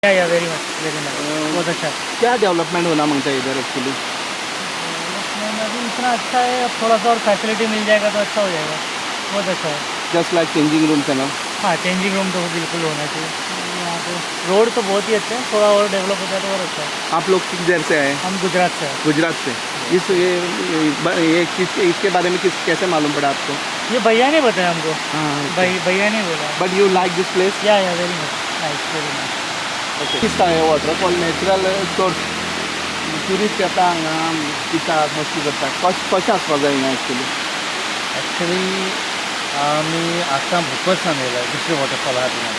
Yeah, very much, very nice, बहुत अच्छा। क्या डेवलपमेंट होना मांगता है इधर एक्चुअली? डेवलपमेंट अभी इतना अच्छा है, अब थोड़ा सा और फैसिलिटी मिल जाएगा तो अच्छा हो जाएगा, बहुत अच्छा है। जस्ट लाइक चेंजिंग रूम्स है ना? हाँ, चेंजिंग रूम तो बिल्कुल होना चाहिए। यहाँ पे रोड तो बहुत ही अच्छा है, थोड़ा और डेवलप हो जाए तो और अच्छा है। आप लोग किधर से आए? हम गुजरात से आए। गुजरात से। इस ये इसके बारे में कैसे मालूम पड़ा आपको? ये भैया ने बताया हमको। हाँ, भैया ने बोला। But you like this place? Yeah yeah, very much nice, very nice. दिसता हे वॉटरफॉल नॅचरल सोर्स, ट्युरिस्ट येता हांगा पितात, मस्ती करता। कशें आसपाक जाय हिंगा एक्चुअली? एक्चुअली आमी आतां भुकसान येयला, दुसरे वॉटरफॉल आहा थिंगा,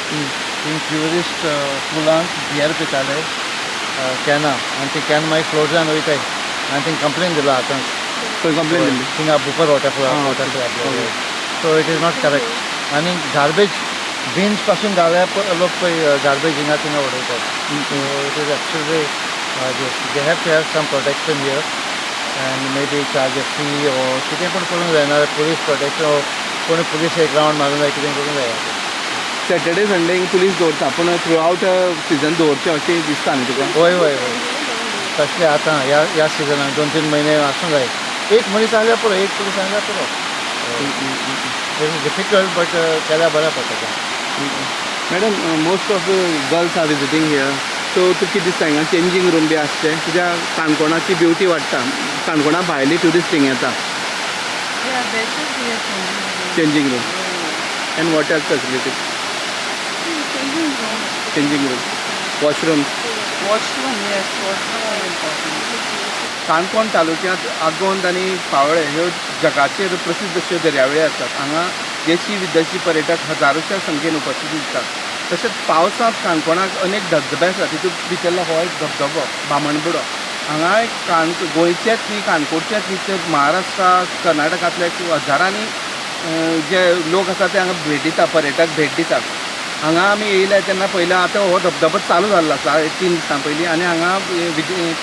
थंय ट्युरिस्ट फुलांक बियर पिताले कॅनां, आनी ती can मागीर फ्लोट जावन वयताय, आनी थिंग कंप्लेन दिला आतांच। खंय कंप्लेन दिली? थिंगा Bhupar waterfall, waterfall. So it is not correct. आनी गार्बेज बिन्स पासून घाल्यार लोक पळय गार्बेज हिंगा थिंगा उडयतात। So it is actually they have to have some protection here and maybe charge a fee or कितें पूण करूंक जाय, नाजाल्यार पुलीस प्रोटेक्शन or कोणी पुलीस एक रावंड मारूंक जाय, कितें करूंक जाय। सॅटर्डे संडे पुलीस दवरता, पूण थ्रू आवट सिजन दवरचें अशें दिसता न्ही तुका? हय हय हय, तशें आतां ह्या सिजनाक 2-3 म्हयने आसूंक जाय। एक मनीस आसल्यार पुरो, एक पुलीस आसल्यार पुरो। It is difficult but केल्यार बरें पडटा। Madam, most of girls are visiting here, so तुका कितें दिसता हिंगा चेंजींग रूम बी आसचें कित्याक काणकोणाची ब्युटी वाडटा, काणकोणा भायली ट्युरिस्ट हिंगा येता। Changing room and what else facility? Changing room, washroom. Washroom, yes, washroom are important. Canacona तालुक्यांत आगोंद आनी पावळे ह्यो जगाचेर प्रसिद्ध अश्यो दर्यावेळी आसात। हांगा देशी विदेशी पर्यटक हजारोच्या संख्येन उपस्थित दिसतात। तशेंच पावसांत काणकोणाक अनेक धबधबे आसात, तितूंत भितरलो हो एक धबधबो बामणबुडो। हांगा गोंयचेच न्ही, काणकोणचेच न्ही, तर महाराष्ट्रा कर्नाटकांतले हजारांनी जे लोक आसात ते हांगा भेट दिता, पर्यटक भेट दितात। हांगा आमी येयले तेन्ना पयलें आतां हो धबधबो चालू जाल्लो आसा 3 दिसां पयलीं, आनी हांगा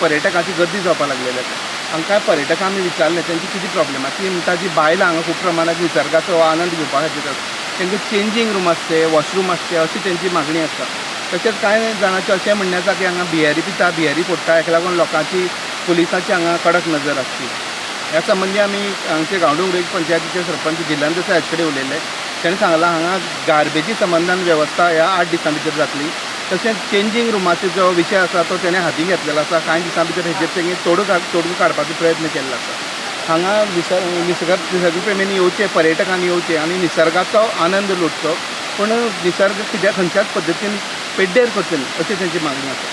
पर्यटकांची गर्दी जावपाक लागलेली आसा। हांगा कांय पर्यटकां आमी विचारलें तेंची कितें प्रॉब्लेम आसा, ती म्हणटा जी बायलां हांगा खूब प्रमाणांत निसर्गाचो आनंद घेवपा खातीर येतात, तांकां चेंजींग रूम आसचे, वॉशरूम आसचे अशी तेंची मागणी आसा। तशेंच कांय जाणांचें अशें म्हणणें आसा की हांगा बियरी पिता, बियरी फोडटा, हेका लागून लोकांची पुलिसांची हांगा कडक नजर आसची। ह्या संबंदी आमी हांगचे गांवडोंगरी पंचायतीचे सरपंच जिल्ल्यान देसाय हाचे कडेन उलयले। ताणें सांगलां हांगा गार्बेजी संबंदान वेवस्था ह्या 8 दिसां भितर जातली। तशेंच चेंजींग रुमाचो जो विशय आसा तो ताणें हाती घेतलेलो आसा। कांय दिसां भितर हेजेर तेणी तोडगो काडपाचो प्रयत्न केल्लो आसा। हांगा निसर्ग प्रेमींनी येवचें, पर्यटकांनी येवचें आनी निसर्गाचो आनंद लुटचो, पूण निसर्ग कित्याक खंयच्याच पद्दतीन पेड्डेर करचो न्ही अशी तेंची मागणी आसा।